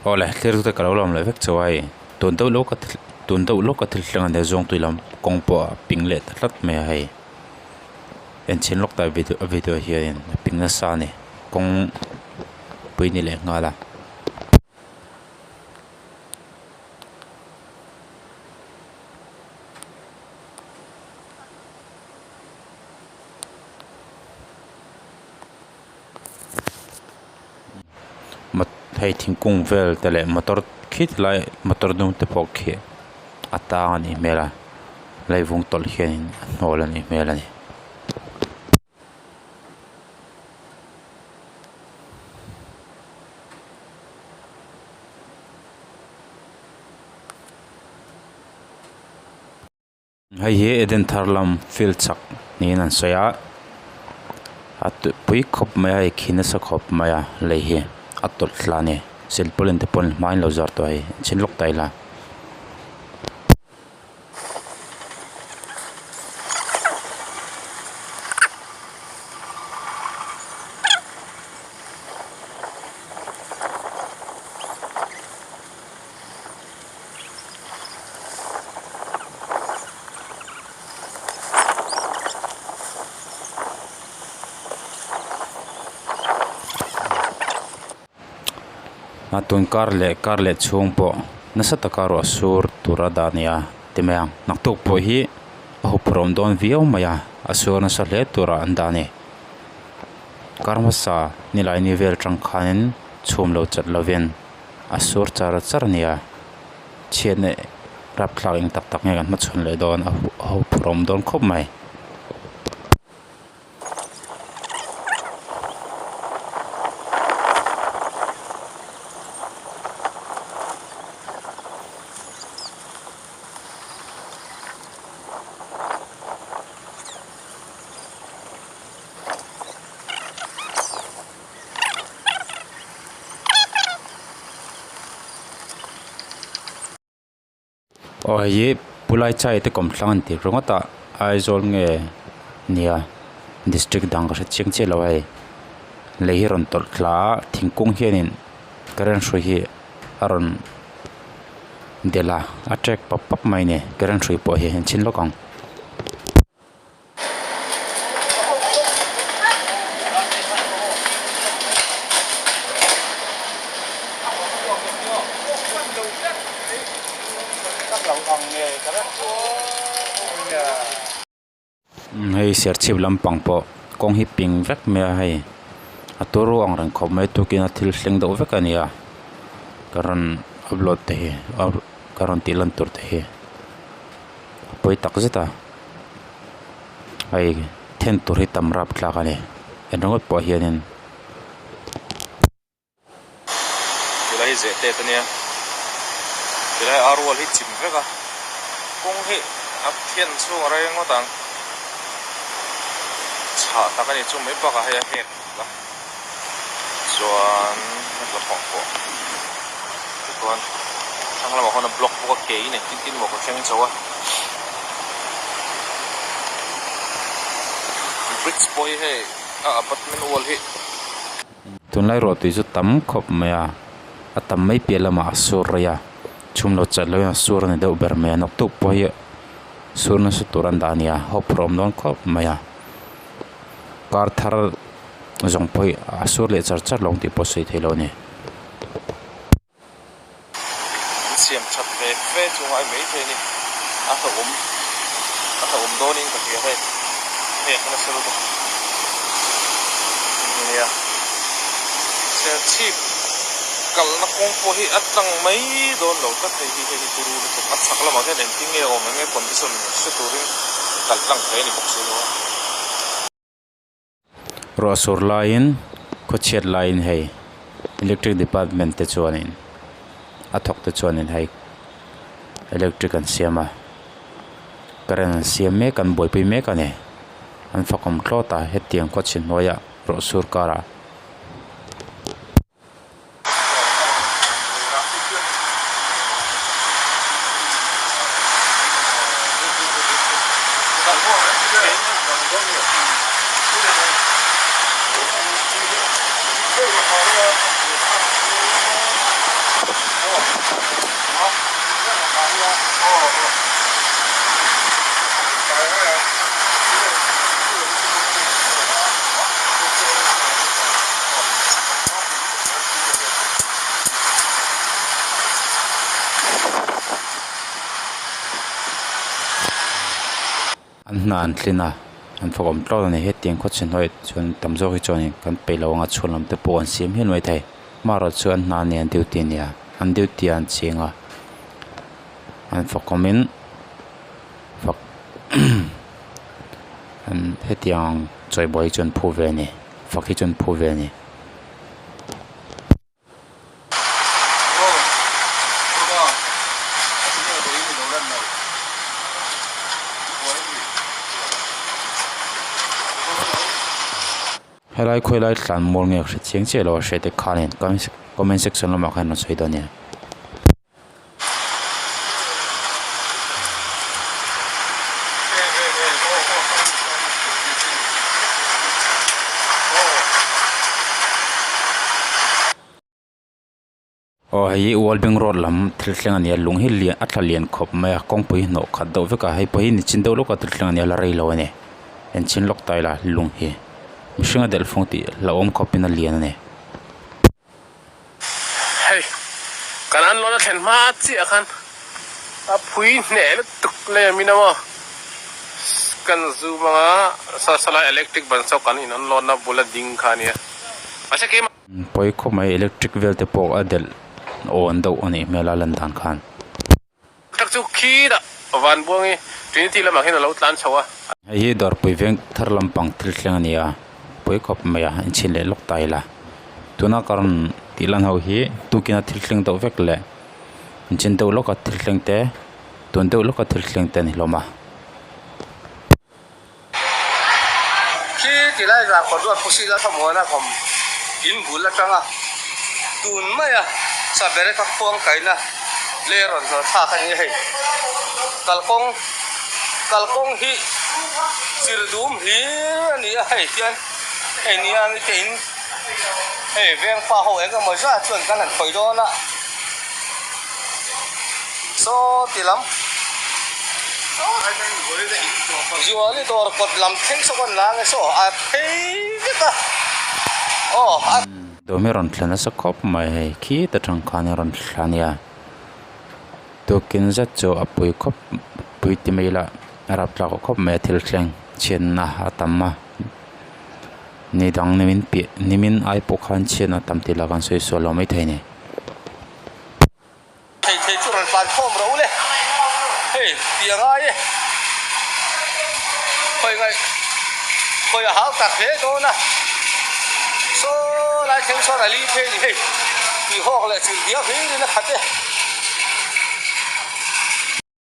Awle thlir te ka lo lawm leh vek chauh a hei tun deuh lawk a tun deuh lawk a thil thleng a nia zawngtui lam kawng pawh a ping leh ta tlat mai a hei enchhin lawk ta video a video hianin a ping nasa a ni kawng pui ni leh nghal a. Hei thingkung vel te leh motor khi ti lai motor dum te pawh khi a tang a nih hmel a leivung tawlh hianin a hnawl a nih hmel a ni. Hei hi Eden thar lam field chak niin an sawi a a tui khawp mai a hei khi nasa khawp mai a lei hi a tawlh thla a ni silpaulin te pawn hmain lo zar tawh a hei a chhin lawk ta ila. A tun kar leh kar leh chhung pawh nasa taka ruah sur tur a dah a ni a ti mai ang naktuk pawh hi a huphurhawm dawn viau mai a a sur nasa hle tura an dah a ni kar hmasa nilai ni vel atang khanin chhum lo chat lovin. A sur char char a nia chhiatna rapthlak eng tak tak nge kan hmachhawn leh dawn a huphurhawm dawn khawp mai. Aw hei hi pulai chai te kawmthlang an tih ringawt a Aizawl nge nia district dang ka hre chiang chiah lo a hei lei hi a rawn tawlh thla a thingkung hianin current hrui hi a rawn delh a a ṭek pap pap mai a ni current hrui pawh hi an chhin lawk ang. Hei serchhip lampang pawh kawng hi ping vek mai a hei a turu ang reng khawp mai tukin a thil thleng deuh vek a ni a ka rawn upload te hi ka rawn tih lan tur te hi a pawi tak zet a. Hei then tur hi tam rap tlak a ni en ringawt pawh hianin. Tilai hi zeh tet ania tilai ar rual hi chim vek a kawng hi a thian chhung a rei ngawt ang chhah tak ani chu mai bakah hei a hek a chuan heta thawh pawh tichuan thlang lamah khawn a block bawk a ke in engtin tin maw ka thleng chho a bridge pawh hi hei a apartment wall hi. Tunlai ruah tui chu tam khawp mai a a tam mai piah lamah a sur rei a chhum lo chat loin a sur a ni deuh ber mai a naktuk pawh hi sur nasa tur an dah a ni a hawp rawm dawn khawp mai a kar thar zawng pawh hi a sur leh char char lo ang tih pawh a sawi theih loh a ni. An siam that ve ve chu ngai mai thei a ni. A hlauhawm a hlauhawm dawnin ka hria hei hei a nasa lutuk nia serchhip kalna kawng pawh hi a tlang mai dawn lo tlat hei hi hei hi turu lutuk a chhak lamah hian engtin nge a awm eng nge condition hre turin kalh tlang thei a ni bawk si lo a. Ruah sur laiin khawchhiat laiin hei electric department te chuanin a thawk te chuanin hei electric an siam a current an siam mek an buaipui mek a ni an fakawm thlawt a hetiang khawchhe hnuaiah ruah sur karah. hna an tlin a an fakawm tlawt a ni hetiang khaw chhe hnuaiah chuan tam zawk hi chuanin kan peih lo anga chhun lam te pawh an siam hial mai thei amaherawh chu an hna a ni an duty a ni a an duty ah an cheng a an fakawmin fak an hetiang chawibuai hi chu an phu ve a ni fak hi chu an phu ve a ni. Helai khawilai tlan mual nge ka hre chiang chiah lo a hriat te khanin comment section lamah khan rawn sawi dawn nia. Aw hei hi Wallbang road lam thil thleng a ni a lung hi lian a tla lian khawp mai a kawngpui hi hnawh khat deuh vek a hei pawh hi nichin deuh lawka thil thleng a ni a la rei lo a ni enchhin lawk ta ila lung hi mihring a delh fung tih hlauhawm khawpin a lian a ni. Hei kan an lawn a thlen hma chiah khan a phui hneh lutuk lei a min a maw kan zoom anga salai electric ban saw kan in an lawn na bula ding kha a nia mahse keimah. Pawi khawp mai electric vel te pawh a delh awn deuh a nih hmel a lan dan khan. Tak chu khirah van buangi Trinity lamah hian a lo tlan chho a. Hei hi dawrpui veng thar lampang thil thleng a ni a, pawi khawp mai a, inchhin leh lawk ta ila. Tuna ka rawn tih lan ho hi tukina thil thleng deuh vek leh inchhin deuh lawka thil thleng te, tun deuh lawka thil thleng te a ni hlawm a. Khi ti lai zah kawt ruat Pusi Lal Thlamuana khawm in bul atanga tun maia Sabereka khuang kaina lei rawn hnawh thlak a ni a hei. Kalkawng kalkawng hi chir dum hlir a ni a hei hian hei nia ni te in hei vengpa ho eng emaw zat chuan kan han khawi dawn a. Saw ti lam Zuali dawr kawt lam thleng saw kan la nge saw a phei vek a aw a. Dawm hi a rawn thla nasa khawp mai hei khit atang khan a rawn thla nia tukin zet chu a pui khawp pui ti mai ila a rapthlak khawp mai a thil thleng chhiatna a tam a ni dang nimin piah nimin ai pawh khan chhiatna a tam tih lah kan sawi sual lo maithei a ni. Thei thei chu rawn tlan khawm ro le, hei ti a ngai e, khawi ngaih khawi a hau tak hle dawn a, saw lai thleng sawn a li phei a ni hei, tui hawk leh chil diak hlir in a khat e.